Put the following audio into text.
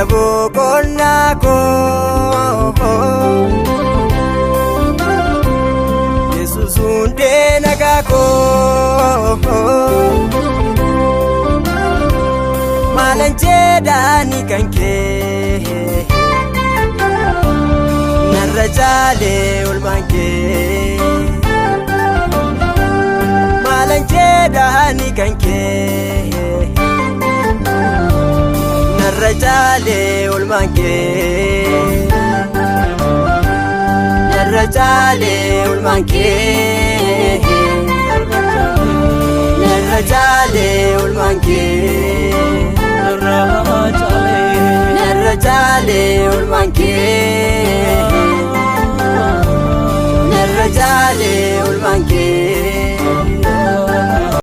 Bakka boqonnaa koo, Yesuus hundee nagaa koo. Maalan jedhaani kan kee narra caalee olmaan kee? Maalan jedhaani kan kee narra caalee olmaan kee? Narra caalee olmaan kee, narra caalee olmaan kee, narra caalee olmaan kee.